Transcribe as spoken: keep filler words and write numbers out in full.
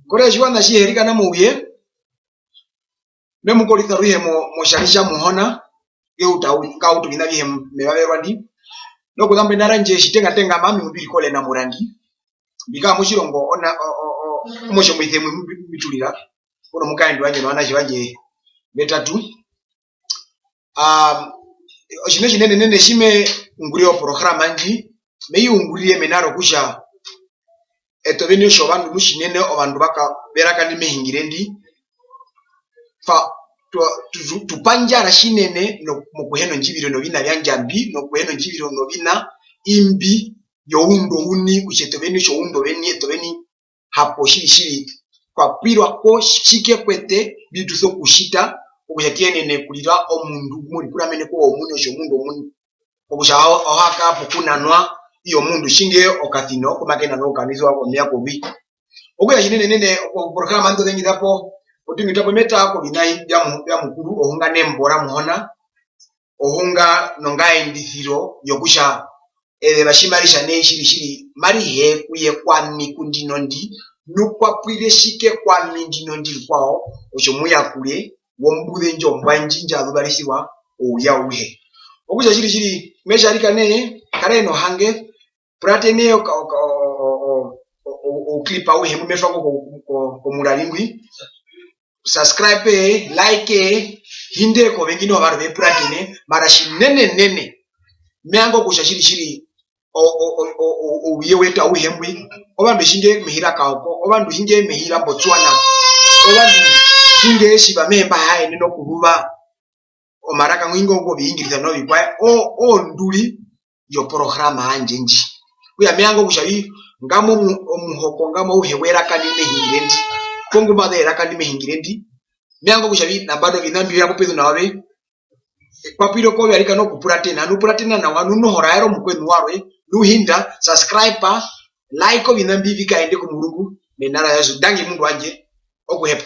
Korea tjiwana tji he rikana mouye, me mu korisa aruhe mo-, motjari tja Muhona, nge uta u-, nga utu oviṋa avihe meva verwa ndi. Nokuzambo ena randje tjitengatenga, ami mbi rikore na Murangi. Mbi kara motjirongo ona, o-, o-, o-, omotjomuise mwi mbi-, mbi turira, puna omukazendu wandje novanatje vandje vetatu. Um, otjiṋa otjinenenene tji me ungurire oprograma ndji, me i ungurire mena rokutja eṱe oveni otjovandu nu tjinene ovandu va ka-, ve raka ndi me hingire ndi, twa, twa, tu, tu, tu pandjara tjinene no-, mokuhena ondjiviro noviṋa vya Ndjambi, nokuhena ondjiviro noviṋa imbi vyoundu ouṋi, kutja eṱe oveni otjoundu oveni, eṱe oveni hapo tjiri tjiri twa pwirwa ko tjike kwete mbi tu sokutjita, okutja tu yenene okurira omundu ngu mo rikuramene kove omuini otjomundu omuini, okutja o-, o ha kara pokunanwa i omundu tjinge okasino ku make nanwa okukanwisiwa omeva kouvi. Okutja tjinenenene oprograma ndo zengi za po, otuingi twa po me taa koviṋa vya mu-, vya Mukuru, ohunga nembo ra Muhona, ohunga nongaendisiro yokutja ezeva tji mari tja nai tjiri tjiri mari hee kuye kwami ku ndino ndi, nu kwa pwire tjike kwami ndino ndi rukwao, otjomuyakure wombuze ndjo mbwa ndji ndja zuvarisiwa ouye auhe. Okutja tjiri tjiri, me tja rika nee, kara ena ohange, puratene oka-, oka-, o-, o-, o-, o-, o-, ouclip auhe mbu me twa ko ko-, ko-, komurari ngwi, subscribe, like, hinde kovengi noho varwe ve puratene, mara tjinenenene, me vanga okutja tjiri tjiri, o-, o-, o-, o-, o-, ouye wetu auhe mbwi, ovandu tjinge mehi ra Kaoko, ovandu tjinge mehi ra Botswana, ovandu tjinge tjiva mehe mba ha yenene okuzuva omaraka ngo ingo ngo vi Ingirisa novikwae, o-, onduri yoprograma yandje ndji. Okutja me vanga kutja vi, ngamwa omu-, omuhoko ngamwa auhe weraka ndi me hingire ndi, poo ngu ma zuu eraka ndi me hingire ndi, me vanga kutja vi, nambano oviṋa mbi vya popezu na ove, kwa pwire kove arikana okupuratena, nu puratena nawa, nu noho raera omukweṋu warwe, nu hinda, subscribe, like oviṋa mbi vi kaende komurungu, mena ra Jesu. Ndangi mundu wandje, okuhepa.